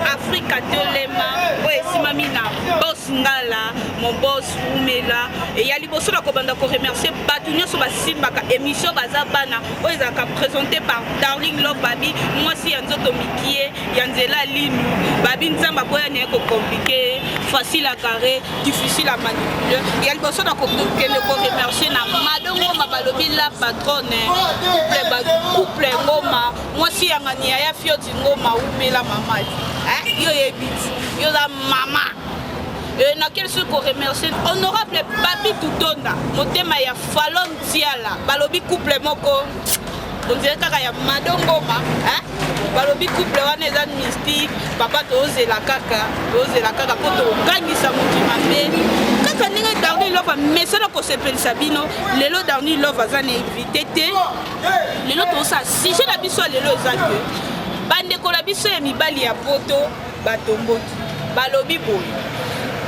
Afrika Telema oyo esimami na Boss Ngala, mon boss Umela. Et ya liboso na kobanda ko remercier bato nyonso basimbaka émission baza bana oyo ezalaka présenté par Darling Love Babi, mwasi ya nzoto mikie ya nzela linu babi nzambe aboya na ye ko compliquer, facile à carrer, difficile à manipuler. Ya liboso na kokende ko remercier na Mado Ngoma, balobi la patronne, couple ba couple Ngoma, mwasi ya ngani ya ya Fioti Ngoma, umela mama eh, yo yebi yo za mama. Nakeli soki koremercier honorable Babi Tutonda, motema ya Falon Tiala, balobi couple moko on dirait kaka ya Mado Ngoma, eh? Balobi couple wana eza mystique, papa tozela kaka, tozela kaka mpo tokangisa motu mabe kaka ndenge Darling Love amesana kosepelisa bino. Lelo Darling Love aza na invité te. Lelo tozosala sujet na biso ya lelo eza ke bandeko na biso ya mibali ya poto batomboki, balobi boye: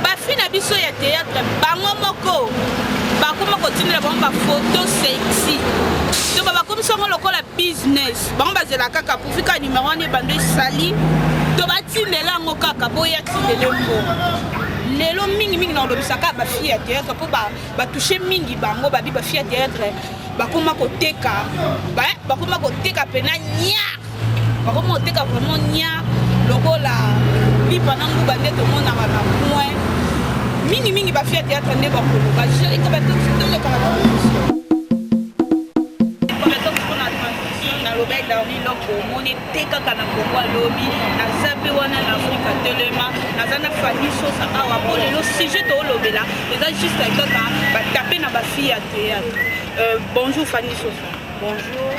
bafilles na biso ya théâtre, bango moko bakoma kotindela bango bafoto sexy to bakomisi yango lokola business. Bango bazela kaka pourvu ka numero wana ebando esali to batindela yango kaka boya tindele mbongo. Lelo mingimingi na kolobisaka bafilles ya théâtre mpo batouche mingi bango. Babi bafilles ya théâtre bakoma koteka, bakoma koteka mpena nya, bakoma koteka vraiment nya lokola lipa na nguba nde tomonaka na coin. Mingimingi bafilles ya théâtre nde bakoloba. Jerika tolekaka na émission nalobaki Darling Love, omoni te kaka na Kongo, alobi naza mpe wana na Afrika Telema, naza na Fanny Sosa awa mpo lelo sujet toolobela eza juste kaka batape na bafilles ya théâtre. Bonjour Fanny Sosa. Bonjour.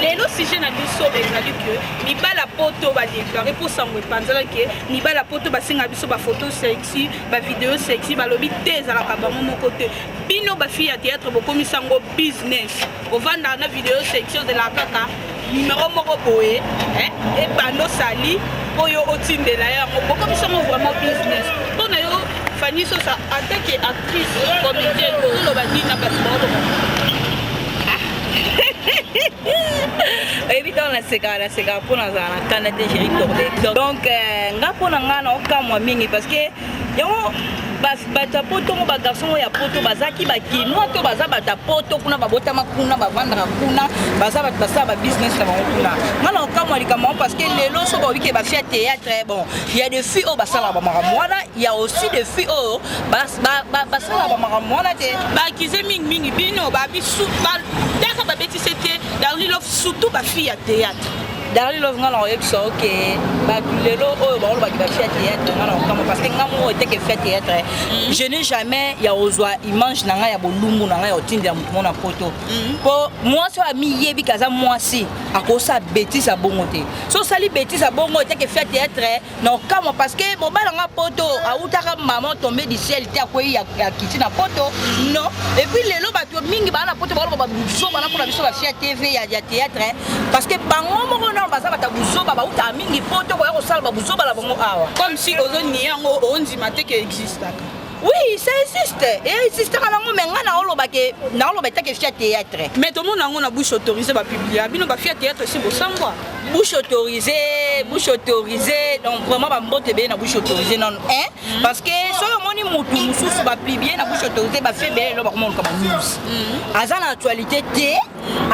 Lelo sujet na biso ezali ke mibala poto badéclarer mpo sango epanzala ke mibala poto basenga biso bafoto sexy, bavideo sexy. Balobi te ezalaka bango moko te, bino bafilles ya théâtre bokomisa yango business. Ovandaka na video sexy, ozelaka kaka numero moko boye ebanda osali oyo otindela yango. Bokomisa yango vraiment business. Mpo na yo Fanny Sosa, en tant que actrice comédienne, ozoloba nini na bato baoloba? Oyebi, ntango nasekaka, nasekaka mpo nazala na kanda te, Géri Cordector. Donc nga, mpo na nga, naokamwa mingi parce que yango bato ya poto ngo, bagarçon oyo ya poto bazalaki bakinois to baza bato ya poto kuna, babotama kuna, bavandaka kuna, baza bato basala babusiness na bango kuna. Nga na okamwa likambo yango parce que lelo so baobi ke bafilles ya théâtre, bon, il y a des filles oyo basalaka bamakambo wana, il y a aussi des filles oyo basalaka bamakambo wana te. Baakize mingimingi bino babisu taka babetisi te Darling Love, surtout bafilles ya théâtre. Darling Love, nga na koyebisa oke bato lelo oyo baolobaki bafilles ya théâtre, nga na kokamwa parce que nga moko eteke fille ya théâtre, je n'ai jamais ya kozwa image na ngai ya bolumbu na ngai ya kotindela motu mo na poto. Mpo mwasi oyo amiyebi ke aza mwasi akosala bétise ya bongo te. So osali bétise ya bongo eteke fille ya théâtre, na okamwa parce que mobali nga poto awutaka mama tombé du ciel te, akwei ya kiti na poto, non. Et puis lelo bato mingi baa na poto baoloba babuzoba na mpona biso bafilles ya TV ya théâtre parce que bango moko nano baza bato ya buzoba, bautaka mingi poto koya kosala babuzoba na bango awa. Comme si ozonie yango, ondima te ke existaka. Oui, ça existe, existaka nango, mais nga naoloba ke naoloba etake fille ya théâtre. Mais tomona yango na Bouche Autorisée, bapublier bino bafilles ya théâtre esi bosangwa. Bouche Autorisée, Bouche Autorisée, donc vraiment bambote ebele na Bouche Autorisée nano un, parce que soki omoni motu mosusu bapublier na Bouche Autorisée, bafilles ebele lelo bakoma oluka banews. Aza na actualité te,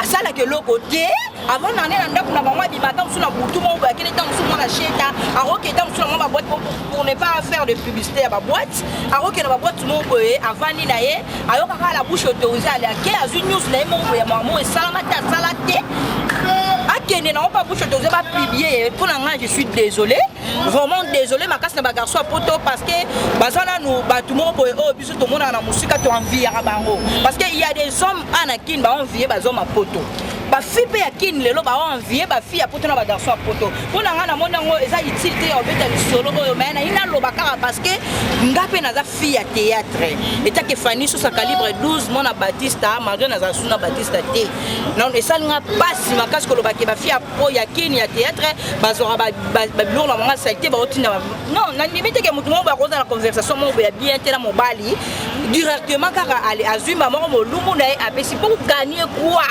asalaka eloko te avant na nde na ndako na bango, abima ata mosusu na butu moko boye, akende ta mosusu mwana sheta, akokende ta mosusu na mwa baboîte, pour ne pas faire de publicité ya baboîte, akokende na baboîte moko boye, avandi na ye, ayokaka la Bouche Autorisée, ale ake azwi news na ye moko boye ya makambo esalama te, asala te, akende nango mpa Bouche Autorisée, bapublier ye. Mpo na ngai, je suis désolé, vraiment désolé makasi na bagarçon ya poto parce que baza nanu bato moko boye oyo biso tomonaka na mosika, toenviaka bango parce que il y a des hommes ana Kini baenvie bazoma poto, bafilles mpe ya Kini lelo baenvie bafilles ya poto na bagarçon ya poto. Mpo na ngai, namoni yango eza utile te ya kobeta lisolo oyo, mais nayi naloba kaka parce que nga mpe naza fille ya théâtre etake Fanny Sosa calibre 12, mwana Batista, malgré nazala su na Batista te. Non, esali nga mpasi makasi kolobake bafilles ya po ya Kini ya théâtre bazwaka babiloko na bango asali te, baotinda. Non, nandimi teke motu moko boye akozala na conversation moko boye ya bien te na mobali. Directement kaka ale azwi moko molumbu na ye, apesi mpo gagner quoi?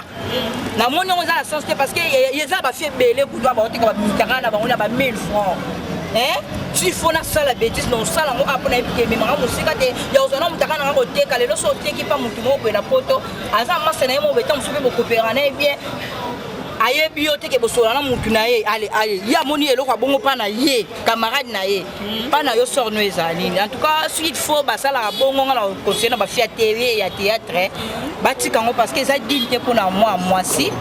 Namoni yango eza na sens te, parce que eza bafille ebele kutu baoteka bamitaka na bango na ba 1000 francs, hein. S'il faut nasala bêtise na osala yango apo nayebi ke ememaka mosika te ya kozwa na mutaka nanga koteka. Lelo so oteki mpa motu moko boye na poto, aza masa na ye moko beta mosusu mpe bokopera na ye bien, ayebi yo te ke bosola na mutu na ye. Ale ale, ye amoni eloko abongo mpa na ye, camarade na ye mpa na yo, sort no ezala nini? En tout cas, soki il faut basalaka bongo, nga na conseiller na bafille ya télé, ya théâtre, batika yango, parce que eza digne te mpona mwa mwasi,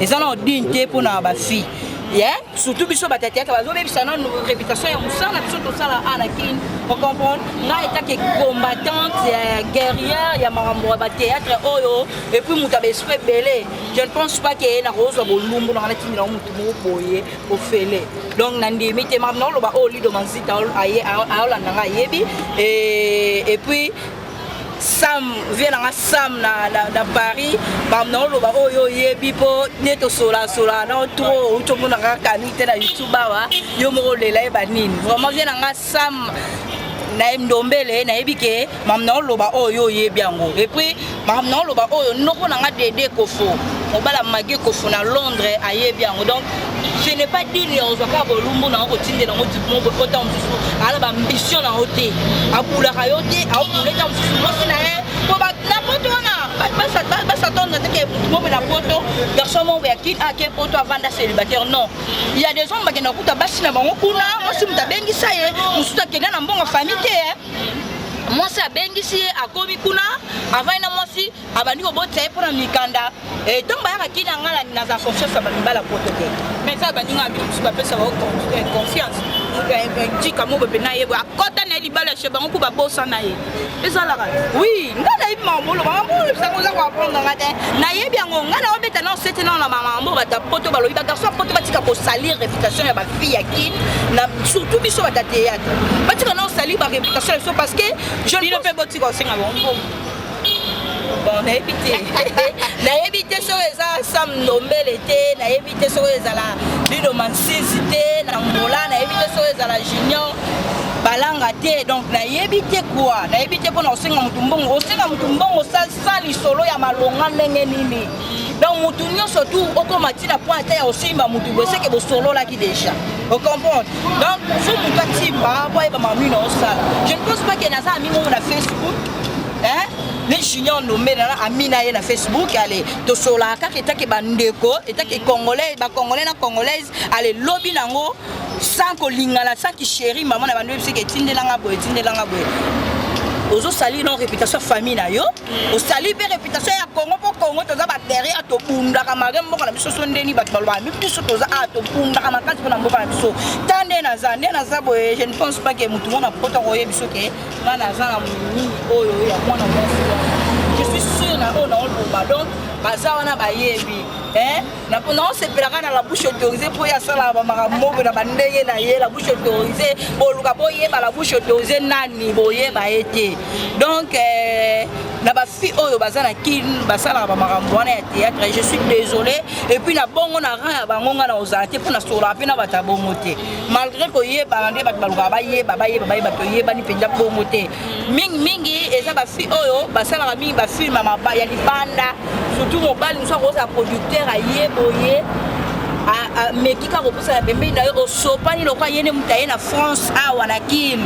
eza na digne te mpona bafille. Yeah? Surtout biso bato ya théâtre, bazobebisa nanu réputation ya mosala biso tosala a na Kini. Ocomprendre ngai etake combattante ya guerrière ya makambo ya bathéâtre oyo, et puis moto ya baesprit ebele, je ne pense pas ke nakozwa bolumbu nanga natindela motu moko boye ofele. Donc nandimi te makambo naoloba oyo. Lido Manzita aolanda nga, ayebi. Et puis Sam, vie nanga Sam na Paris, makambo naoloba oyo oyebi, mpo nde tosolasola na trop, outi omonaka kaka mingi te na YouTube awa, yo moko olela yeba nini. Vraiment, vie nanga Sam na Ndombele, nayebi ke makambo naoloba oyo oyebi yango. Et puis makambo naoloba oyo, noko nanga Dede Kofo, mobala Mage Kofo na Londres, ayebi yango. Donc ce n'est pas digne ya kozwa kaka bolumbu nango kotindela yango type moko po ntango mosusu ala baambition na yo te, abulaka yo te, aobula ntango mosusu mwasi na ye po na poto wana basatendre te ke motu moko na poto, garçon moko ya Kini ake poto, avanda célibataire. Non, il y a des hommes bakenda kuta basi na bango kuna. Mwasi moto abengisa ye, mosusu akenda na mbongo famille te, mwasi abengisi ye, akomi kuna, avandi na mwasi, abandi kobotisa ye mpona mikanda. Ntongo bayaka Kini, nga naza confiance ya bamibala poto te. Mais eza baninga ya bino mosusu bapesa bango confiance, tika moko mpe ye boye akɔta na ye libala ya bango ku babosana ye, ezalaka. Oui, nga nayebi makambo oloba, makambo olobisaka oza koapprendre nga te, nayebi yango. Nga naobeta na osete nao na makambo bato ya poto balobi. Bagarçon ya poto batika kosalir réputation ya bafille ya Kine, na surtout biso bato ya théâtre, batika na osalir baréputation ya biso, parce que je bino mpe botika kosenga bango mbongo. Bon, nayebi te, nayebi te soki eza Sam Ndombele te, nayebi te soki ezala Lido Mansinzi te na Ngola, nayebi te soki ezala Junior Balanga te. Donc nayebi te quoi, nayebi te mpona kosenga motu mbongo. Osenga motu mbongo sa lisolo ya malonga ndenge nini? Donc motu nyonso tu okóma ntina point ata ya kosimba motu boye, seke bosololaki déjà, ocomprendre? Donc faut motu atimba po ayeba makambo nini osala. Je ne pense pas ke naza ami moko na Facebook, hein? Ne Junior Ndombe na ami na ye na Facebook, ale tosolaka kaka etake bandeko, etake Congolais, bacongolais na Congolaise. Ale lobi nango sans kolingana, sans kichéri mama na bando, yebiseke etindelanga boye, etindelanga boye. Ozosali non réputation ya famille na yo, osali mpe réputation ya Congo, mpo Congo toza baderrière, tobundaka malgré mboka na biso. So ndeni bato balobaka mi biso toza a tobundaka makasi mpona mboka na biso. Ta nde naza boye, je ne pense pas ke motu mona poto akoyebi so ke nga naza na nini oyo ya mwana mwasi wana. Je suis sûr na oyo naoloba. Donc baza wana bayebi, naosepelaka na La Bouche Autorisée mpo ye asalaka bamakambo moko na bandenge na ye. La Bouche Autorisée, boluka boyeba La Bouche Autorisée nani, boyeba ye te. Donc na bafille oyo baza na Kine, basalaka bamakambo wana ya théâtre, je suis désolé. Et puis na bongo na rang ya bango, nga na ozala te, mpo nasolaka mpe na bato ya bongo te, malgré koyebana nde bato balukaka bayeba, bayeba, bayeba. Toyebani mpenza bongo te. Mingimingi eza bafille oyo basalaka mingi bafilm ya libanda, surtout mobali mosusu akozala producteur, aye boye, ameki kaka kopusana pembeni na yo, osopani lokwa ye nde moto aye na France awa na Kine.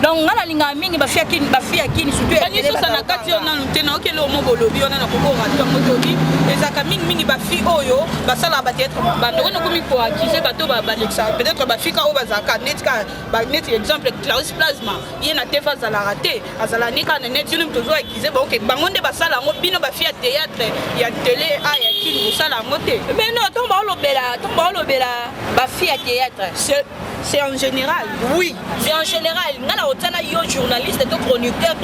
Donc nga nalingaka mingi bafille ya Kini, bafille ya Kini surtout. Sosa na kati yo nanu te, naokele omo bolobi wana na kokora yango. Tobi ezalaka mingimingi bafille oyo basalaka bathéâtre bando wana, okomi koaccuser bato balekisaka peut-être bafika oyo bazalaka neti ka neti exemple Clarisse Plasma, ye na tefa azalaka te, azalaka ni kaka na neti yo nde moto ozo accuser bango ke bango nde basala yango. Bino bafille ya théâtre, ya télé a ya Kini, kosala yango te. Mais non, ntongo baolobela bafille ya théâtre, c'est en général. Oui, c'est en général. Nga na otiana yo journaliste to chroniqueur,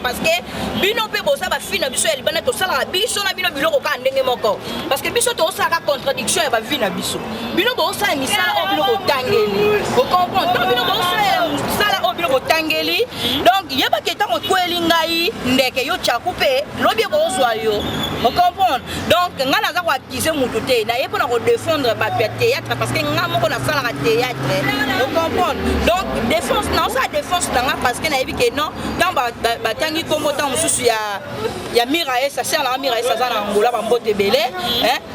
parce que bino mpe boza bafille na biso ya libanda, tosalaka biso na bino biloko kaka ndenge moko, parce que biso tozosalaka contradiction ya bavie na biso. Bino bozosala misala oyo bino botangeli, ocomprendre? To bino bozosala mosala oyo bino. bino botangeli. Donc yebaki ntango ekweli ngai ndeke yo tyaku mpe lobi ekozwa yo, ocomprendre? Donc ngai naza koaccuser motu te, naye mpona kodéfendre bato ya théâtre, parce que ngai moko nasalaka théâtre, ocomprendre? Donc défense, naosala défense na nga, parce que nayebi ke non, ntango batangi nkombo, ntango mosusu ya Miraes, sœur na nga Miraes aza na Angola, bambote ebele,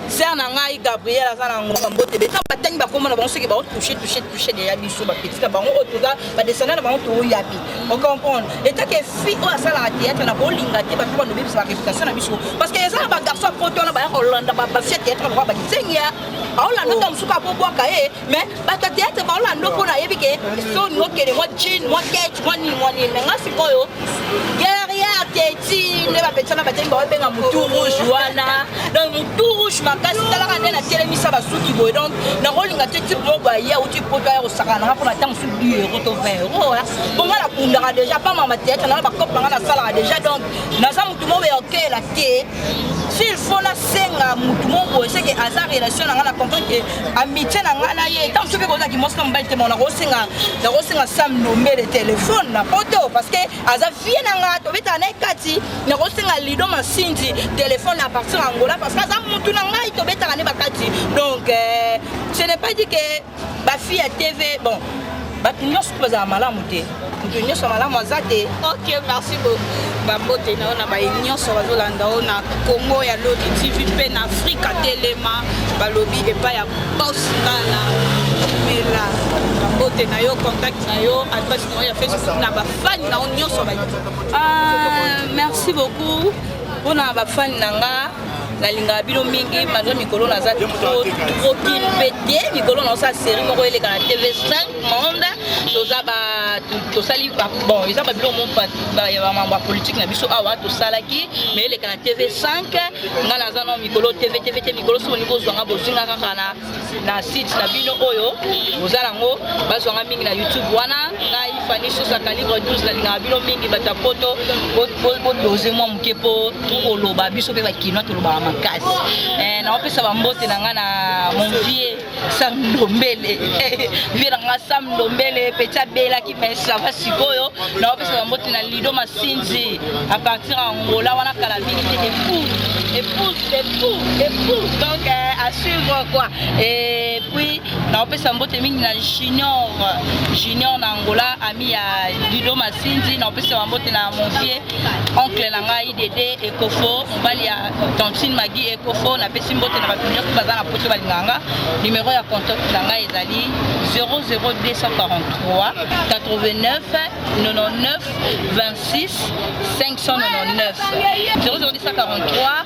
sœur na ngai Gabriel aza na Angola, bambote ebele. Ntango batangi bakombo na bango, soki baotouche, touche, touche deya biso bapetits na bango oyo toza badescendant na bango, toyabi, ocomprendre? Etake fille oyo asalaka théâtre, na kolinga te bato bandobebisa baréputation na biso, parce que eza na bagarçon ya poto wana baya kolanda bafille ya théâtre lokwa bakisengia, aolanda ta mosuku abobwaka ye. Mais bato ya théâtre baolanda mpona ayebi ke soni okende mwa jean, mwa ketch, mwa nini, mwa nini. Mais nga sikoyo guerrière teti nde bapetisa na batengi baobenga mutu rouge wana. Donc mutu rouge makasi, talaka nde natelemisa basuki boye. Donc nakolinga te type moko aye auti poto aya kosakana nanga mpona ntango mosusu 10 euro to 20 euro. Bongo nabundaka déjà pamba théâtre nanga, bacope nanga nasalaka déjà. Donc naza mutu moko boye okela te. S'il faut nasenga mutu moko boye, seke aza relation na nga, na comprendre ke amitié na nga na ye, ntango mosusu mpe kozalaki mwasi na mobali te. Mo nakosenga Sam Ndombele telefone na poto, parce que aza vie na nga, tobetaka na ye kati. Nakosenga Lido Masinzi telefone à partir ya Angola, parce que aza mutu na ngai, tobetaka nde bakati. Donc ce n'est pas dit que bafille ya TV, bon, bato nyonso mpo bazala malamu te, moto nyonso malamu aza te. Ok, merci beaucoup. Bambote na yo na baye nyonso bazolanda yo na Congo ya Lobi TV mpe na Afrika Telema, balobi epai ya Bos Ngala Mela. Bambote na yo, contact na yo, adresse na yo ya Facebook na bafani na yo nyonso. Ah, merci beaucoup mpona bafani na nga, nalingaka bino mingi. Malgré mikolo naza trop tranquille mpe te, mikolo naosala série moko eleka na TV5 Monde. Toza tosali, bon, eza babiloko mo ya bamambo ya politike na biso awa tosalaki, mais eleka na TV5. Nga naza na mikolo TV TV te. Mikolo so bolingi bozwanga, bozwinga kaka na site na bino oyo boza nango, bazwanga mingi na YouTube wana. Ngai Fani Sosa Calibre 12, nalingaka bino mingi. Bato ya poto, bodose mwa moke mpo tokoloba, biso mpe bakinois tolobaka makasi. Naopesa bambote na ngai na mon vieux Sam Ndombele, vieux na nga Sam Ndombele, petit abelaki, mais ça va sikoyo. Naopesa bambote na Lido Masinzi à partir ya Angola wana, kala mingi te. Épouse, épouse, épouse, épouse, donc à suivre quoi. Et puis naopesa mbote mingi na Junior, Junior na Angola, ami ya Lido Masinzi. Naopesa bambote na mon vieux oncle na ngai Dede Ekofo, mobali ya tantine Magi Ekofo. Napesi mbote na bato nyonso baza na poto balingaka nga. Numéro ya contact na ngai ezali 00243 89 99 26 599, 00243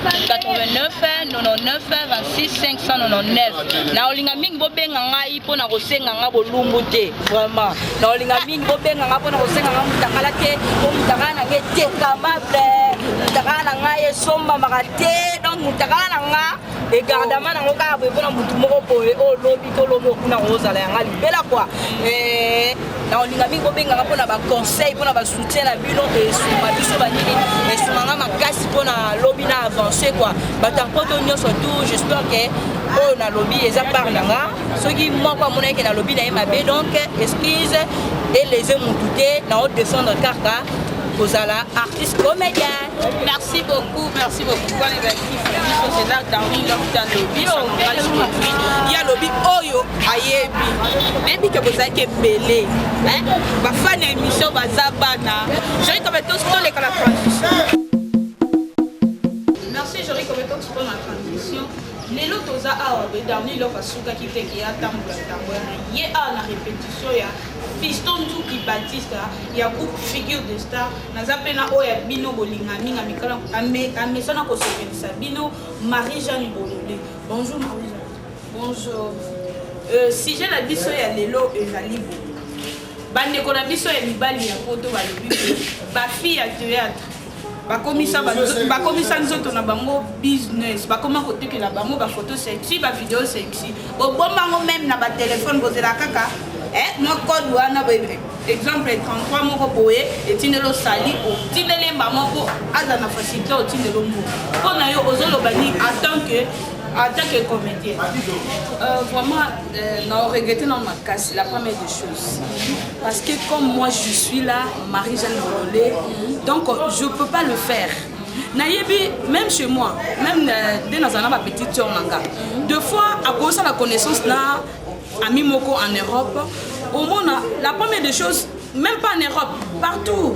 89 99 26 599. Naolinga mingi bobenga ngai mpona kosenga nga bolumbu te. Vraiment naolinga mingi bobenga nga mpona kosenga nga mutakala te, po mutakala na ngai etekamable, mutakala na ngai esombamaka te. Donc mutakala na nga egardama nango kaka boye mpona motu moko boye oyo lobi to lobi okuna kozala yanga libela kua. Naolinga mingi bobengaka mpona baconseil, mpona basoutien na bino esunga biso banini, esunganga makasi mpona lobi na avance kua. Bato ya poto nyonso tout, j'espère ke oyo nalobi eza part na nga. Soki moko amonaki ke nalobi na ye mabe, donc excuse, eleze mutu te. Naodéfendre kaka kozala artiste comédien. Merci beaucoup, merci beaucoup. Wana ezalaki biso César Darwin Lopta lobi ye, alobi oyo ayebi. Nayebi ke bozalaki ebele bafani ya émission baza bana. Jori Kobetos, toleka na transition. Merci Jori Kobetos mpona transition. Lelo toza awa boye, Darwin Lop asukaki te ke atambola ntango na ye awa na répétition ya Fiston Nzuki Baptiste ya groupe Figure de Star. Naza mpe na oyo ya bino bolinga mingi, amikala amesana kosepelisa bino, Marie Jeanne Bolole. Bonjour Marie Jeanne. Bonjour. Sujet na biso ya lelo ezali boye: bandeko na biso ya mibali ya poto balobi bafille ya théâtre bakomisa nzoto na bango business, bakoma kotekela bango bafoto sexy, bavideo sexy, bobombango même na batelefone, bozela kaka mwa code wana, exemple 33 moko boye, etindeli osali, otindeli mba moko aza na facilité, otindeli moko. Mpo na yo ozoloba nini en tant que En tant que comédien. Vraiment, na regretté dans ma casse, la première des choses. Parce que comme moi je suis là, Marie-Jeanne Bololé, donc je peux pas le faire. Nayebi, même chez moi, même dès dans ma petite soeur nanga. Deux fois, à cause de la connaissance là, ami moko en Europe, au moins la première des choses, même pas en Europe, partout.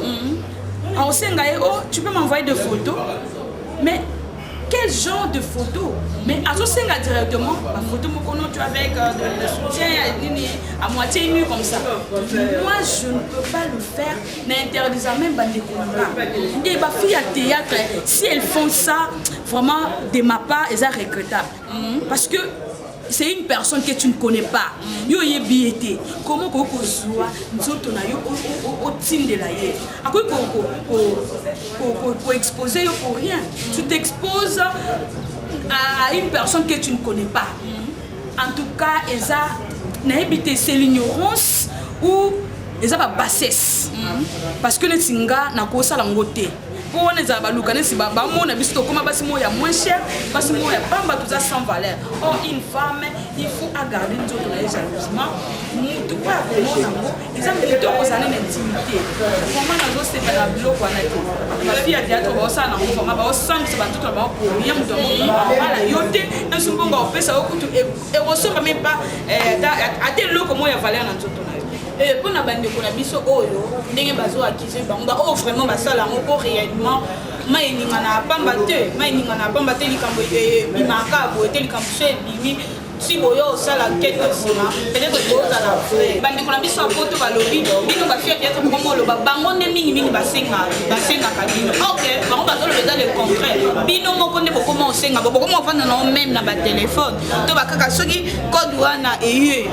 En Sengaye, oh, tu peux m'envoyer des photos, mais quel genre de photos? Mais à Senga directement, la photo moko non, tu avec de soutien à moitié nu comme ça. Moi, je ne peux pas le faire, n'interdisant même pas des combats. Et ma fille à théâtre, si elles font ça, vraiment, de ma part, c'est regrettable. Parce que c'est une personne que tu ne connais pas. Yo yebi ete. Comment ko kozwa nzoto na yo otindela ye. Akoki ko exposer yo pour rien. Tu t'exposes à une personne que tu ne connais pas. En tout cas, eza nayebi te, c'est l'ignorance ou eza ba bassesse. Parce que neti nga nakosala ngo te. Mpo wana ezala baluka neti bamona biso tokóma basi moko ya moins cher, basi moko ya pamba, toza sans valeur. Or une femme, il faut agarder nzoto na ye jalousement. Mutu oyo akomona yango eza mutu akozala na intimité. Vraiment, nazosepela na biloko wana te. Bafille ya théâtre baosala nango, vraiment baosambisa banzoto na bango pour rien. Moto yango abala yo te, nyonso mbongo akopesa yo kutu ekosomba même pas ata eloko moko ya valeur na nzoto na yo. Mpona bandeko na biso oyo, ndenge bazoaccuser bango, baoyo vraiment basala yango, mpo réellement mai eningana ya pamba te, mai eningana ya pamba te. Likambo ebimaka boye te. Likambo so ebimi, si boyo osala nkete nsima, peut-être bozala vrai. Bandeko na biso ya Poto balobi bino bafille ya théâtre moko oloba bango nde mingimingi basengaka bino. Ok, bango bazoloba eza le contraire. Bino moko nde bokoma osenga, bokoma ofanda nango même na batelefone to bakaka. Soki code wana eye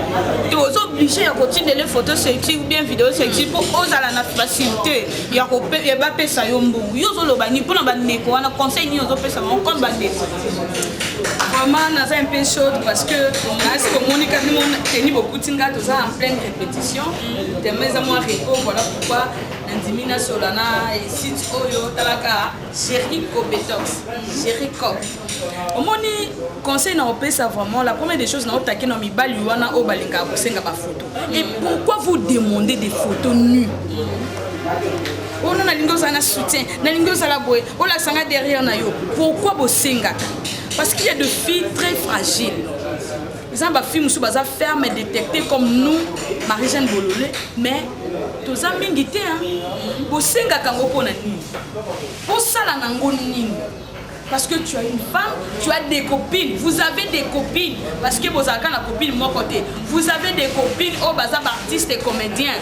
te, oza obligé ya kotindele photo sexy ou bien vidéo sexy mpo ozala na facilité ya bapesa yo mbongo. Yo ozoloba nini mpona bandeko wana? Conseil nini ozopesa bango comme bandeko? Vraiment, naza un peu chaude parce que nasi komoni kaka teni bokuti nga, toza en pleine répétition, tellement eza mwa repos. Voilà pourquoi nandimi nasola na site oyo. Talaka Chéri Copetox, Chéri Cop. Omoni, conseil na opesa, vraiment, la première des choses, na otake na mibali wana oyo balingaka kosenga bafoto. Et pourquoi vous demandez des photos nues? Oyo nalingi ozala na soutien, nalingi ozala boye, olasanga derrière na yo. Pourquoi bosengaka? Parce qu'il y a de filles très fragiles. Eza bafille mosusu baza ferme, détecté comme nous, Marie-Jeanne Bololé, mais toza mingi te. Bosengaka yango mpona nini? Posala nango nini? Parce que tu as une femme, tu as des copines, vous avez des copines, parce que bozalaka na copine moko te, vous avez des copines oyo baza baartiste et comédien.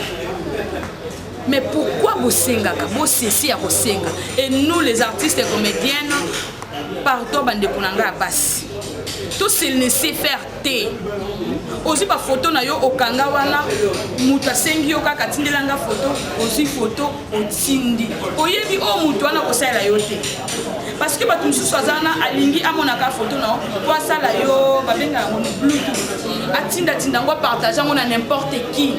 Mais pourquoi bosengaka? Bosesi ya kosenga. Et nous les artistes et comédiennes, pardon, bandeko na ngai ya basi, tose laisser faire te. Ozwi bafoto na yo, okanga wana, moto asengi yo kaka atindelanga foto, ozwi foto, otindi. Oyebi oyo moto wana kosalela yo te, parce que bato mosusu aza wana, alingi amonaka foto na yo po asala yo, babenga yango bluetooth, atindatinda yango, apartage yango na n'importe qui.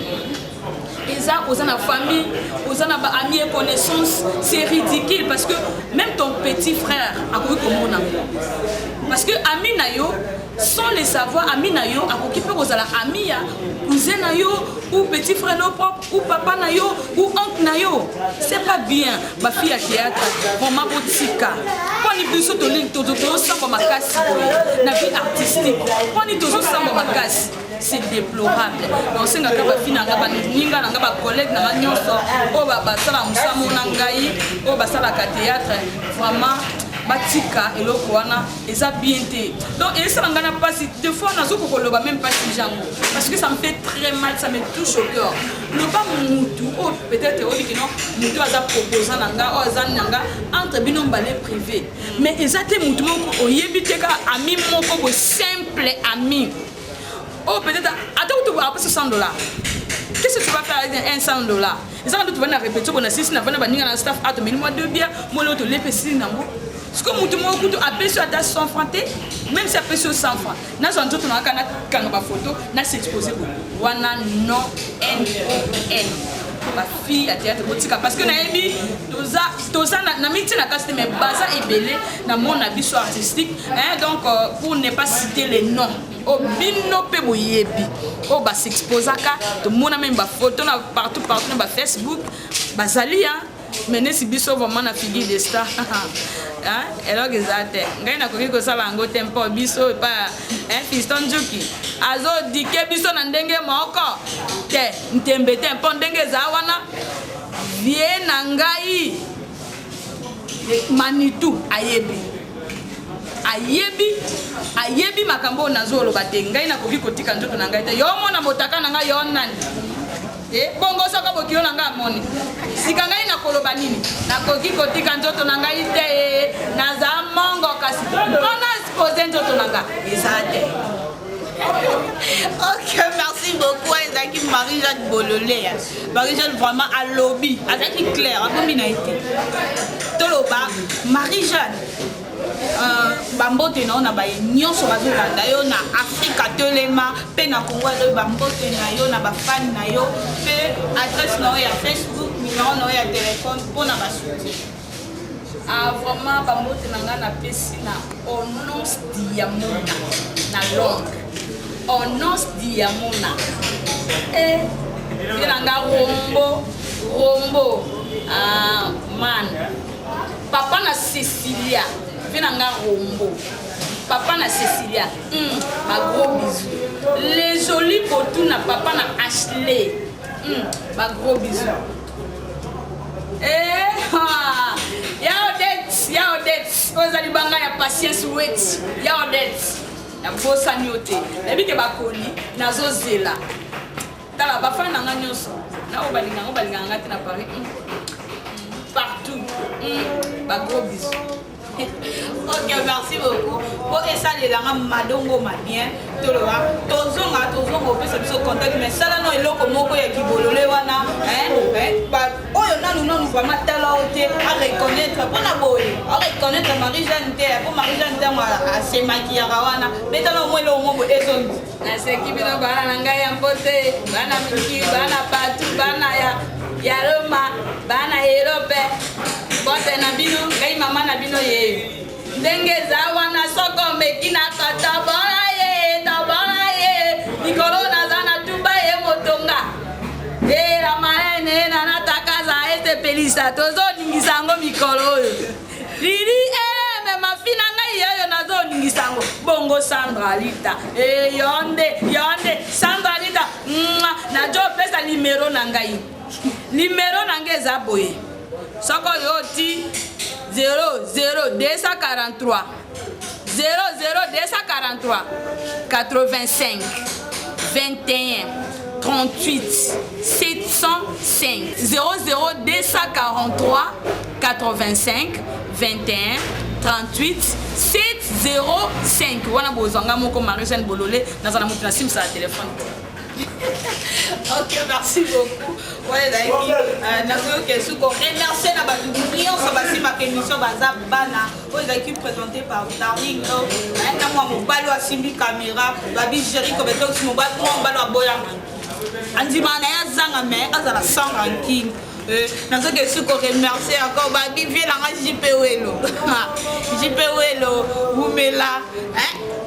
Eza oza na famille, oza na baami et connaissance. C'est ridicule, parce que même ton petit frère akoki komona ngo, parce que ami na yo, sans le savoir, ami na yo akoki mpe kozala ami ya cousin na yo ou petit frère na yo propre ou papa na yo ou oncle na yo. C'est pas bien. Bafille ya théâtre, vraiment, botika. Mponi biso tozosamba makasi boye na vie artistique? Mponi tozosamba makasi? C'est déplorable. Nasengaka bafille na nga, baninga na nga, bacollègue na nga nyonso oyo basalaka mosala na ngai, oyo basalaka théâtre, vraiment, batika eloko wana, eza bien te. Donc esala ngai na mpasi. Des fois nazokoka koloba même mpasi jango, parce que ça me fait très mal, ça me touche au cœur. Loba mutu oyo peut-être oyebiki no mutu aza proposant na nga, oyo aza na nga entre bino mbale privé, mais eza te mutu moko oyebi te, kaka ami moko boye, simple ami oyo peut-être ata kutu apesa 100 $. Qu'est-ce que tu vas faire avec un 100 $? Ezaka nde tovandi na répétition bona sisi, navandi na baninga na staff, atomeli mwa deux bières, mwa leo tolepe, esili nango. Sikoyo motu moko kutu apesi yo ata 100 franc te. Même si apesi yo 100 franc, nazwa nzoto na kaka, nakanga bafoto, nas'expose boye wana, non, non. Bafille ya théâtre, botika, parce que nayebi toza toza na miti na kasi te, mais baza ebele na monde na biso artistique, hein. Donc pour ne pas citer les noms oyo bino mpe boyebi, oyo basexposaka, tomona même bafoto na partout partout na bafacebook, bazali, hein. Mais nesi biso vraiment na figure de star, eloko eza te. Ngai nakoki kosala yango te, mpo biso epa Fiston Njuki azodike biso na ndenge moko te, ntembe te, mpo ndenge eza wana, vie na ngai Manitu ayebi, ayebi, ayebi makambo oyo nazoloba te. Ngai nakoki kotika nzoto na ngai te. Yo mona motaka na ngai, yo nani? E bongo soko bokilo na ngai amoni sika, ngai nakoloba nini? Nakoki kotika nzoto na ngai te. Naza mongo, kasi mpona expose nzoto na ngai eza te. Ok, merci beaucoup. Ezalaki Marie-Jeanne Bolole. Marie-Jeanne vraiment alobi, azalaki clair, akomi na ye te. Toloba Marie-Jeanne, bambote na yo na baye nyonso bazolanda yo na Afrika Telema mpe na Kongo. Alobi bambote na yo na bafani na yo, mpe adresse na yo ya Facebook, numero na yo ya telefone mpona basoutien. Ah, vraiment, bambote na ngai napesi na Onos Diamona na Londres, Onos Diamona e mpe na nga Rombo, Rombo, ah, man, papa na Cecilia, mpe na nga Rombo, papa na Cecilia, bagros bisous. Les jolis botu na papa na Ashley, bagros bisous. Eh, ah, ya Odette, ya Odette oyo eza libanga ya Patience Wet. Ya Odette, nabosani yo te. Nayebi ke bakoli nazozela. Tala bafani na nga nyonso, na oyo balingaka, oyo balingaka nga te na Paris, partout, bagros bisous. Ok, merci beaucoup. Po esalelanga madongo ma bien, toloba tozonga, tozonga opesa biso contact, mais sala no eloko moko ya kibolole wana oyo nanu nanu vraiment tala o te areconnaître mpona boye, areconnaître Marie Jeanne te, po Marie Jeanne ntango asemakiyaka wana, betana omoi eloko moko ezongi. Naseki bino, bana na ngai ya mpote, bana mikili, bana partout, bana ya Roma, bana Europe, mbote na bino. Ngai mama na bino yeyo ndenge eza wana. Soko omeki na kotobola ye, tobola ye likolo. Naza na tumba ye motonga ela maene na natakaza esepelisa. Tozoningisa yango mikolo oyo lili eleme mafi na ngai yeyo, nazoningisa yango bongo. Sandra Lita e, yo nde, yo nde Sandra Lita. Najo opesa nimero na ngai. Nimero na ngai eza boye: soko oyo oti 00 243 00 243 85 21 38 705. 00 243 85 21 38 705. Wana bozwanga moko Marie Jeanne Bolole. Naza na moto na simisaka telefone. Ok, merci beaucoup. Wana ezalaki nakoyoka esuko remercier na bato nyonso basimbaka émission Baza Bana, oyo ezalaki présenté par Darling Love na mwa mobali oyo asimbi caméra, babi Géri Kobetox. Mobali, mwa mobali oyo aboyanga, andimaka na ye azanga, mais azala sans rancune. Nazoki esu koremercier encore babi vie nanga JP Welo, JP Welo wumela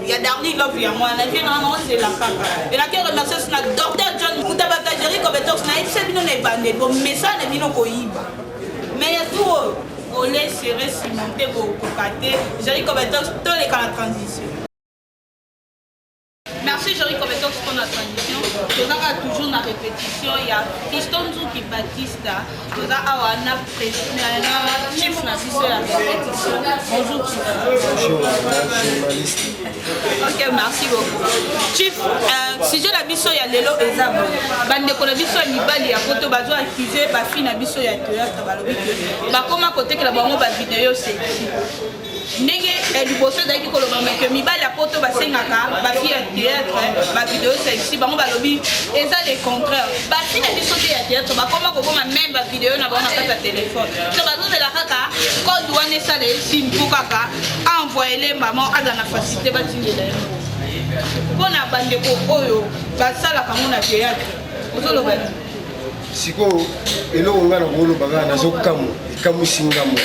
ya Darling Love. Yango wana vie nanga naozela kaka. Elaki remercier osi na Docteur John Mutabata Géri Kobetox. Nayebisa bino na ebandeli, bomesana na bino koyiba, mais ya tour oyo ole serré cimenté, bokoka te. Géri Kobetox, toleka na transition. Merci Jerry Kobetox pour la transition. Tozaka toujours na répétition ya Fiston Nzuki Batista. Toza awa na président, na chief na biso ya répétition. Bonjour chief. Bonjour journaliste. Ok, merci beaucoup. Chief, sujet na biso ya lelo eza boye. Bandeko na biso ya mibali ya poto bazo accuser ba fille na biso ya théâtre, balobi que bakoma kotekela bango ba vidéo sexy. Ndenge liboso ezalaki koloba meke mibali ya poto basengaka bafille ya théâtre bavideo sexy, bango balobi eza le contraire. Bafille na biso te ya théâtre bakoma koboma même bavideo na bango na kati ya telefone, so bazozela kaka code wana esala esime mpo kaka aenvoyele mama, aza na facilité batindela ye. Mpo na bandeko oyo basalaka ngo na théâtre, ozoloba nini? Sikoyo eloko ngai nakoloba kaka, nazokamwa, ekamwisi ngambo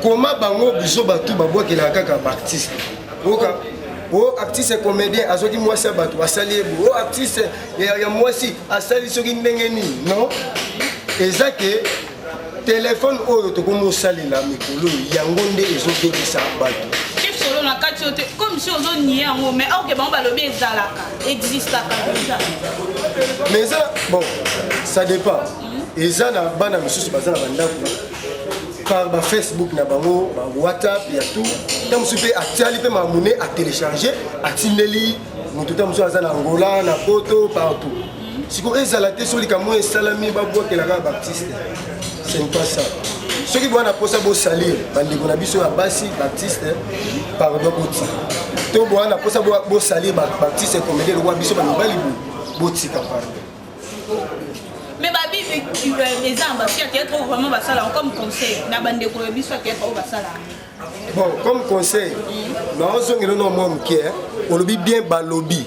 koma bango biso bato babwakelaka kaka baartiste. Oyoka o artiste comédien azwaki mwasi ya bato, asali ye boye, o artiste ya mwasi asali soki ndenge nini. Non, eza ke telefone oyo tokomi osalela mikolo oyo, yango nde ezobebisa bato. Chief Solo, na kati oyo te, comme si ozonie yango, mais or ke bango balobi ezalaka, existaka déjà. Mais eza bon, ça dépend. Eza na bana misusu baza na bandako, par bafacebook na bango, bawhatsapp ya tout. Ta mosusu mpe atiali mpe mamune, atélécharge, atindeli motu. Ta mosusu aza na Angola, na Poto, partout. Sikoyo ezala te so likambo oyo esalami, babwakelaka baartiste, ce n'est pas ça. Soki bwana mposa bosalir bandeko na biso ya basi baartiste, pardon, botika. To bwana mposa bosalir baartiste comédien lokola biso bamibali boye, botika, pardon. Mais babi eza na bafille ya théâtre oyo vraiment basala. Comme conseil na bandeko na biso ya théâtre oyo basala yango? Bon, comme conseil, naozongela no mwa moke. Olobi bien, balobi.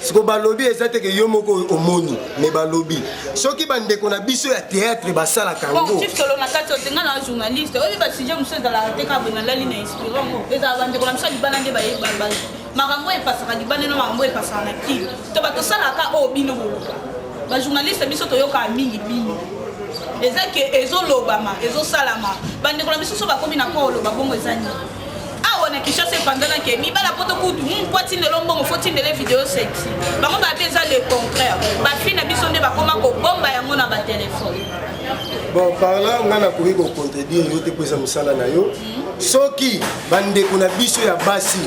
Siko balobi eza te ke yo moko omoni, mais balobi soki bandeko na biso ya théâtre basalaka Bon. yango. Chief Solo, na kati oyo te, nga na journaliste oyebi basujet mosusu ezalaka te kaka boye nalali na inspire yango. Ezala bandeko na biso ya libanda nde bayeba makambo oyo epasaka libanda na makambo oyo epasaka na kili to bato osalaka oyo bino boloba. Bajournaliste biso toyokaka mingi bino, eza ke ezolobama, ezosalama. Bandeko na biso so bakomi na kwa oloba bongo, eza nini awa na Kinshasa epanzanake mibala poto kutu po atindela mbongo, fo tindela video sexy. Bango babi eza le contraire, bafille na biso nde bakoma kobomba yango na batelefone. Bon, par là ngai nakoki kocontredire yo te, mpo eza mosala na yo. Soki bandeko na biso ya basi,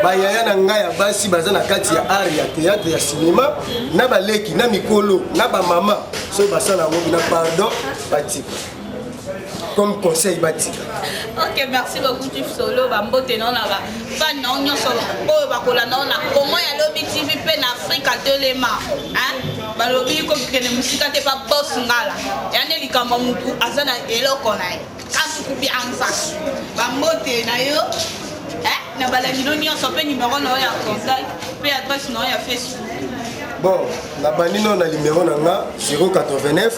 bayaya na ngai ya basi baza na kati ya art ya théâtre, ya cinéma, na baleki na mikolo na bamama, soki basala yango na pardon, batika. Comme conseil, batika. Ok, merci beaucoup, Chief Solo. Bambote nao na bafan nao nyonso oyo bakolanda na Kongo ya Lobi TV mpe na Afrika Telema. Balobi kokende mosika te, pa bos ngala ya nde likambo ya mutu aza na eloko na ye kasuku bianza. Bambote na yo na balandi no nyonso, mpe numero na yo ya contact mpe adresse na yo ya Facebook. Bon, nabandi no na numero na nga, 089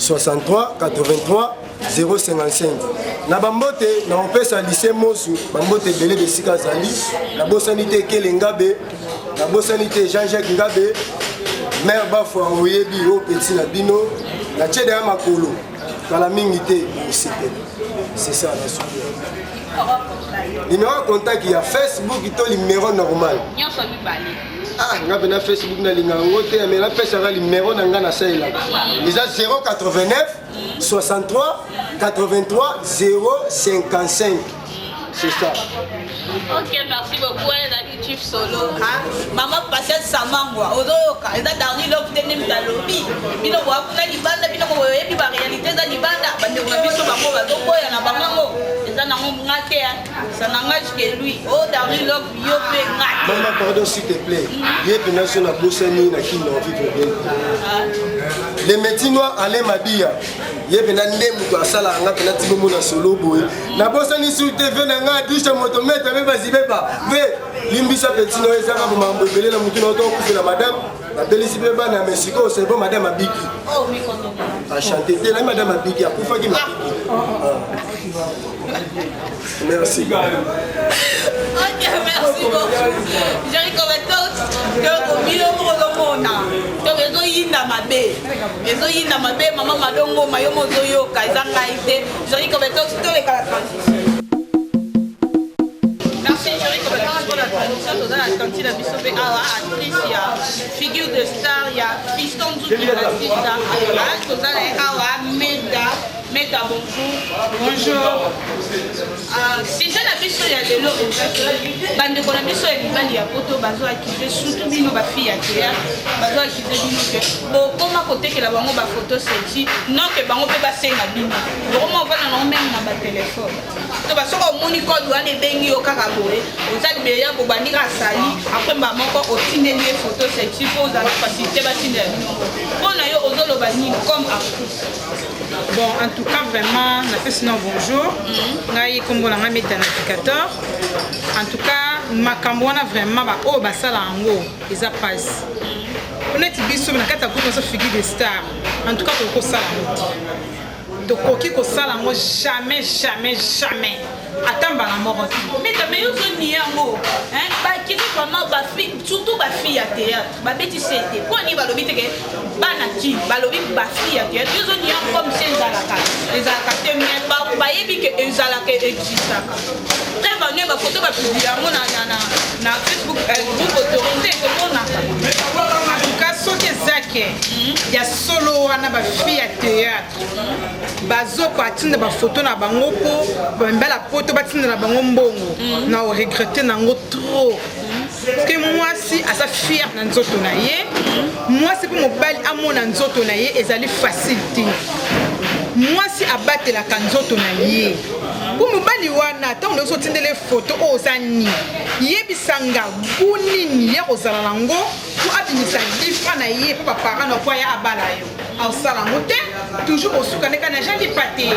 63 83 055. Na bambote na kopesa lycée Mosu, bambote ebele besika azali. Nabosani te Ekele Ngabe, nabosani te Jean-Jacques Ngabe, maire Bafwa. Oyebi oyo peti na bino natie deya makolo kala mingi te, osepela. C'est ça. Na suki, numéro ya contact ya Facebook to numéro normal? Nyonso mibale. Ah, nga mpe na Facebook nalinga yango te, mais napesaka numéro na nga nasalelaka, eza 089 63 83 055, c'est ça. Ok, merci beaucoup. Wana ezalaki Chief Solo. Mama Patience Samangwa, ozoyoka, eza Darli Love te nde moto alobi. Bino boya kuna libanda, bino boyebi baréalité eza libanda. Bandeko na biso bango bazoboya na bango, eza nango nga te, ça n'engage que lui. O Darli Love, yo mpe nga te. Mama, pardon, s'il te plaît. Ye mpena so nabosani na kini na vivre bien. Le métier noir, Alain Mabia, ye mpena nde moto asalaka nga mpena ti bomona solo boye. Nabosani su TV na nga, dusha motomètre mpe bazibeba mpe limbisa peti na yo. Ezaka makambo ebele na motu na yo, tokufela madame, nabelisi mpe bana. Mais sikoyo c'est bon, madame abiki. Achante te nai, madame abiki, akufaki mabiki. Merci. Ok, merci beaucoup. Jerry Kovatos, donc bino moko ozomona. Donc ezoyinda mabe. Ezoyinda mabe, mama Madongo, mayo mozoyoka, eza ngai te. Jerry Kovatos, toleka la transition. Merci Jerry Kovatos pour la transition. Toza na tanti na biso mpe awa, actrice ya figure de star ya Fiston Nzuki Batista. Toza na ye awa, Meda. Meda, bonjour. Bonjour. Sujet na biso ya lelo eza bandeko na biso ya mibali ya poto bazo accuser surtout bino bafille ya théâtre, bazo accuser bino ke bokoma kotekela bango bafoto sexy, non ke bango mpe basenga bino, bokoma ovanda nango meme na batelefone to basoki omoni code wana ebengi yo kaka boye, oza libeya, bobandi kaka sali, après mba moko otindeli ye photo sexy mpo ozala facilité batindela bino. Mpo na yo ozoloba nini comme actrice? Bon, en tout cas, vraiment, napesi no bonjour. Ngai kombo na ngai Meta Navigateur. En tout cas, makambo wana vraiment, baoyo basala yango, eza pasi. Neti biso na kati ya groupe naso figure de star, en tout cas tokoki kosala yango te, tokoki kosala yango jamais, jamais, jamais, ata mbala moko te. Meta, mais yo ozoni yango bakili vraiment, bafille, surtout bafille ya théâtre, babetisi ete mpo ani balobi teke bana ki balobi bafille ya théâtre. Yo ozoni yango comme si ezalaka te, mais bayebi ke ezalaka, existaka. Très vane bafoto bapublie yango na Facebook, groupe autorisé tomonaka. En tout cas, soki eza ke ya solo wana, bafille ya théâtre bazoko atinda bafoto na bango mpo bamibala poto batinda na bango mbongo, na oregretter nango trop, parce que mwasi aza fier na nzoto na ye. Mwasi mpe mobali amona nzoto na ye ezali facile te. Mwasi abatelaka nzoto na ye mpo mobali wana, ntango nde ozotindela foto oyo oza ni yebisanga bu nini ya kozala nango mpo abimisa difra na ye mpo baparent na po aya abala yo, aosala yango te. Toujours osuka ndeka na jean lipa te.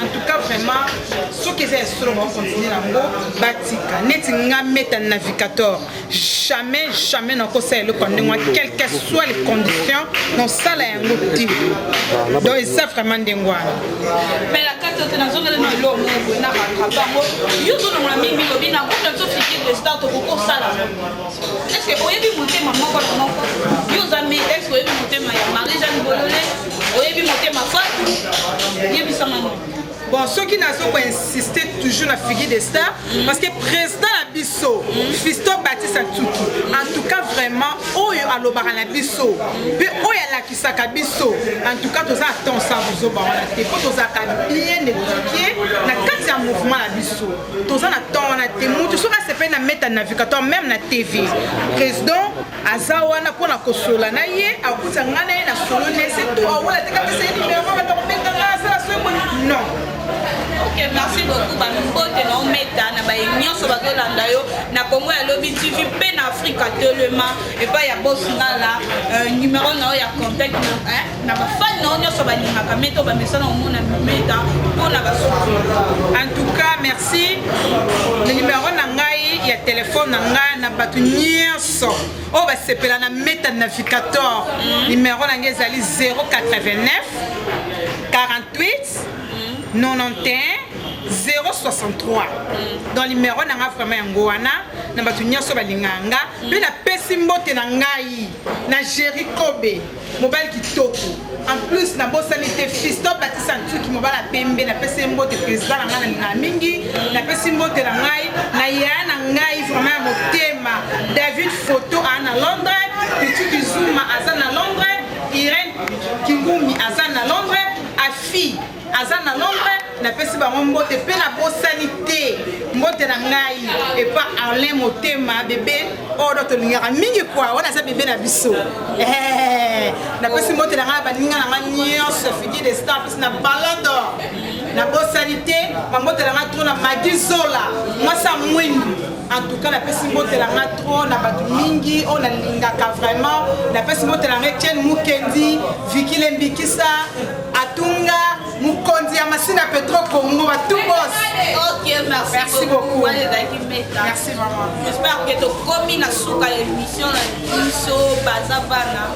En tout cas, vraiment, soki eza ya solo, bakocontinue yango, batika. Neti nga Meta Navigateur, jamais, jamais nakosala eloko ya ndenge wana, quelle que soit les conditions, nasala yango te. Donc eza vraiment ndenge wana. Mais la kati ote nazongela na eloko moko boye na rattrape yango. Yo ozolongola mingi, lobi na groupe na biso figure de star, tokoki kosala. Est ce que oyebi motema moko na moko? Yo oza mi, est ce que oyebi motema ya Marie Jeanne Bolole? Oyebi motema Fatu? Yebisanga no. Bon, soki nazo koinsiste toujours na figure de star, parce que président na biso Fiston Batiste Atuki, en tout cas vraiment, oyo alobaka na biso mpe oyo alakisaka biso, en tout cas toza atonsa bozoba wana te, mpo tozalaka bien éduqué na kati ya mouvement na biso. Toza na temps wana te. Mutu soki asepeli na Meta Navigateur, même na TV, président aza wana mpona kosola na ye, akuta ngai na ye na solo nese to awola te kapesa ye numero, bato kobenga ngai, asala soki non. Ok, merci beaucoup. Bambote na ometa na baye nyonso bazolanda yo na Kongo ya Lobi TV mpe na Afrika telema epai ya Bos Ngala. Numero na yo ya contact na bafani na yo nyonso balingaka Meta, oyo bamesana komona Meta mpona basuki. En tout cas, merci. Le numéro na ngai ya telefone na ngai, na bato nyonso oyo basepela na Meta Navigateur, numéro na ngai ezali 089 48 91 063. Donc numéro na ngai vraiment yango wana, na bato nyonso balingaka nga. Mpe napesi mbote na ngai na Géri Kobe, mobali kitoko. En plus, nabosani te Fiston Batisa Ntuki, mobali ya pembe, napesi ye mbote, président na ngai nalingaka mingi. Napesi mbote na ngai na yaya na ngai vraiment ya motema, David Photo, aa na Londres. Pichuki Zuma aza na Londres, Irene Kingumi aza na Londres, Afi aza na Londres. Napesi bango mbote. Mpe nabosani te mbote na ngai epa Arlin Motema bebe, oyo do tolingaka mingi kwa wana, aza bebe na biso. Napesi mbote na ngai na baninga na ngai nyonso figure de star, mpesi na Ballon d'Or. Nabosani te bambote na ngai trop na Magi Zola, mwasi ya mwindu. En tout cas, napesi mbote na ngai trop na bato mingi oyo nalingaka vraiment. Napesi mbote na ngai Etienne Mukendi, Viki Lembikisa, Atunga mokonzi ya masina, Petro Congo, batu bos. Ok, merci. Merci beaucoup. Wana ezalaki Meta. Merci vraiment. J'espère que tokomi na suka ya émission na biso Baza Bana,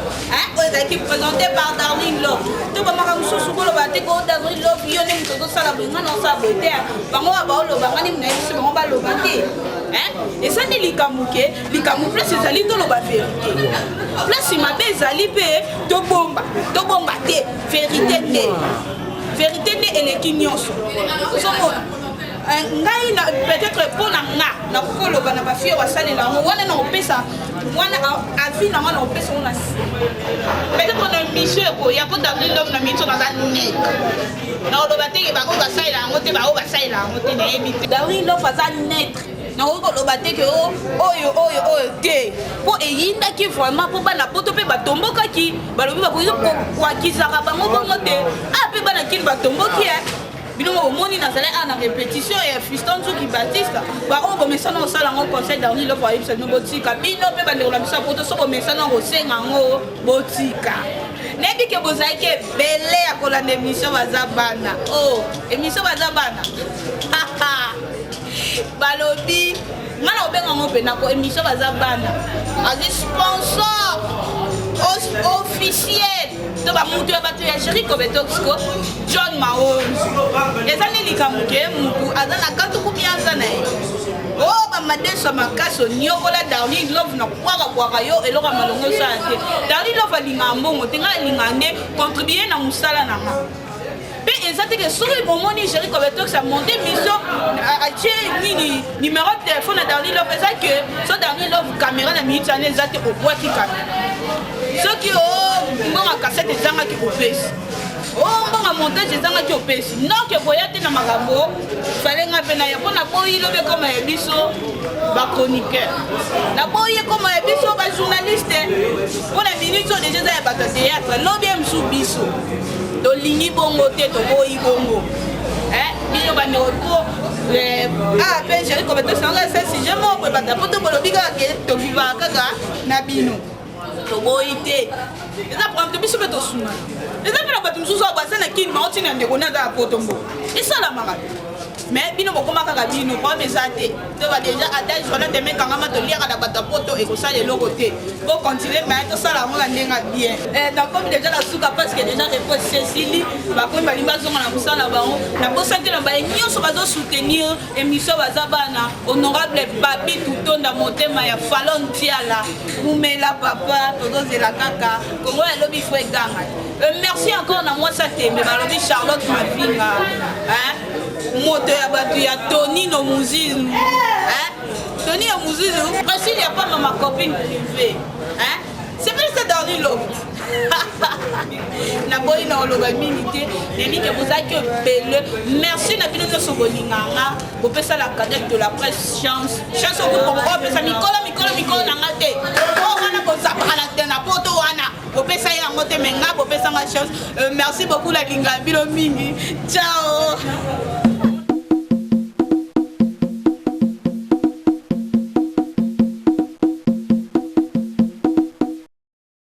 oyo ezalaki présenté par Darling Love. To bamaka mosusu koloba te ko Darling Love, yo nde moto ozosala boye, nga na osala boye te. Bango oyo baoloba, nga nde nayebi biso, bango baloba te. Eza nde likambo ke likambo place ezali, toloba vérité. Place mabe ezali mpe tobomba, tobomba te vérité nde, vérité nde eleki nyonso. Ozomona ngai na peut-être mpo na nga nakoki koloba na bafille oyo basalela yango wana, na kopesa wana avis na nga, na kopesa ngo na peut-être na émission ekoya, mpo Darling Love na minso naza net na koloba teke baoyo basalela yango te, baoyo basalela yango te, nayebi te. Darling Love aza neutre, nakoki koloba te ke oyo oyo oyo te, mpo eyindaki vraiment, mpo bana poto mpe batombokaki, balobi bakoki kokwakisaka bango bongo te. A mpe bana Kini batomboki e bino bomoni nazali awa na répétition ya Fiston Nzuki Baptiste. Baoyo bomesana kosala yango, conseil Darling Love ayebisa bino, botika. Bino mpe bandeko na biso ya poto, so bomesana kosenga yango, botika. Nayebi ke bozalaki ebele ya kolanda émission Baza Bana. O oh, émission Baza Bana, balobi nga na kobenga yango mpe nako émission Baza Bana azwi sponsor. Officiel to bamutu ya bato ya Jerry Kobetoxco, John Maonzi. Eza nde likambo ke mutu aza na katuku mianza na ye o oh, bamadeso makasi oniokola Darling Love na kobwakabwaka yo eloko ya malongo osala te. Darling Love alingaka mbongo te, ngai alingaka nde contribue na mosala na nga. Mpe eza te ke soki bomoni Jerry Kobetox amonte mission, atie nini, numéro de téléphone na Darling Love, eza ke so Darling Love caméra na minute wana eza te, obwaki caméra. Soki o mbongo cassette ezangaki, opesi. O mbongo montage ezangaki, opesi. Donc boya te na makambo fale nga mpe na ya mpo naboyi lobi ekoma ya biso bachroniqueur, naboyi ekoma ya biso bajournaliste. Mpo na minute oyo deja eza ya bato ya théâtre, lobi ye mosusu biso tolingi bongo te, toboyi bongo. Bino bandeko po ah mpe Jerry Kobetox esa sujet moko boye, bato po to bolobi kaka ke tovivaka kaka na bino, toboyi te. Eza problème te, biso mpe tosungana. Eza mpe na bato mosusu oyo baza na Kini, baotina ndeko nde aza na poto, mbo esalamaka te. Mais bino bokoma kaka bino, problème eza te. Toba déjà adage wana teme kangama, toliaka na bato ya poto, ekosala eloko te. Bocontinue, mais tosala yango na ndenge bien. Nakomi déjà na suka parce que déjà réponse esili, bakomi balingi bazonga na mosala na bango. Nabosani te na baye nyonso bazosoutenir émission Baza Bana, honorable Babi Tutonda, motema ya Falon Tiala, mumela papa, tozozela kaka Kongo elobi fo eganga. Merci encore na mwasi atembe, balobi Charlotte Mavinga, moto ya bato ya Tonino Muzizu, Tonino Muzizu, Priscille ya pamba, ma copine privée, hein? C'est plus ça dans l'autre. Naboyi na oloba mingi te, nayebi ke bozalaki ebele. Merci na bino nyonso bolinganga, bopesa la cadette de la presse chance, chance okopesa mikolo mikolo mikolo na nga te. Oyo wana bozapaka na te na poto wana bopesa ye yango te, me nga bopesanga chance. Merci beaucoup, nalinga bino mingi. Ciao.